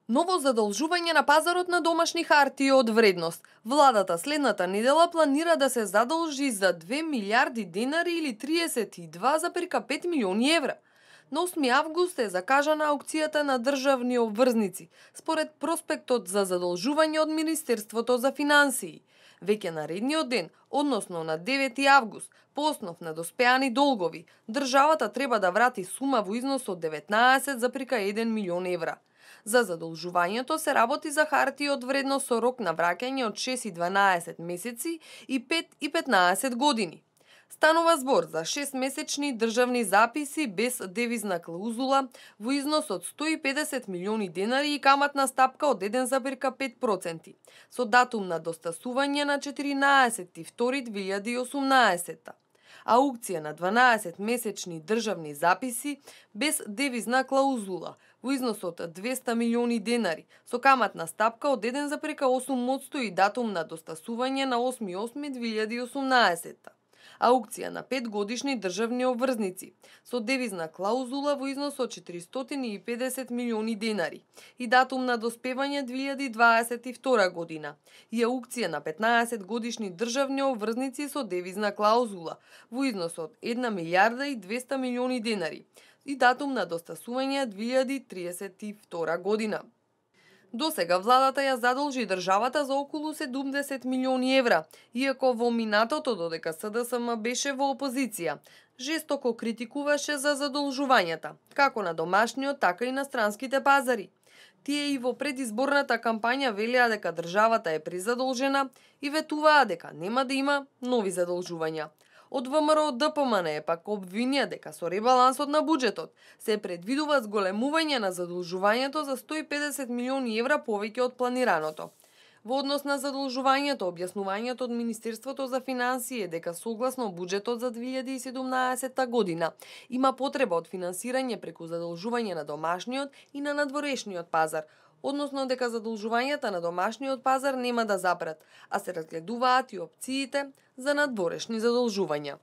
Ново задолжување на пазарот на домашни хартии од вредност. Владата следната недела планира да се задолжи за 2 милиарди денари или 32,5 милиони евра. На 8 август е закажана аукцијата на државни обврзници, според проспектот за задолжување од Министерството за финансии. Веќе наредниот ден, односно на 9 август, по основ на доспеани долгови, државата треба да врати сума во износ од 19,1 милион евра. За задолжувањето се работи за хартии од вредност со рок на враќање од 6 и 12 месеци и 5 и 15 години. Станува збор за 6-месечни државни записи без девизна клаузула во износ од 150 милиони денари и каматна стапка од 1,5%, со датум на достасување на 14.2.2018. Аукција на 12-месечни државни записи без девизна клаузула во износ од 200 милиони денари, со каматна стапка од 1,8% и датум на достасување на 8.8.2018. Аукција на 5-годишни државни обврзници со девизна клаузула во износ од 450 милиони денари и датум на доспевање 2022 година и аукција на 15-годишни државни обврзници со девизна клаузула во износ од 1 милиарда и 200 милиони денари и датум на достасување 2032 година. До сега владата ја задолжи државата за околу 70 милиони евра, иако во минатото додека СДСМ беше во опозиција, жестоко критикуваше за задолжувањата, како на домашниот, така и на странските пазари. Тие и во предизборната кампања велеа дека државата е презадолжена и ветуваа дека нема да има нови задолжувања. Од ВМРО ДПМН пак обвинија дека со ребалансот на буџетот се предвидува зголемување на задолжувањето за 150 милиони евра повеќе од планираното. Во однос на задолжувањето, објаснувањето од Министерството за финансии е дека согласно буџетот за 2017 година има потреба од финансирање преку задолжување на домашниот и на надворешниот пазар, односно дека задолжувањата на домашниот пазар нема да запрат, а се разгледуваат и опциите за надворешни задолжувања.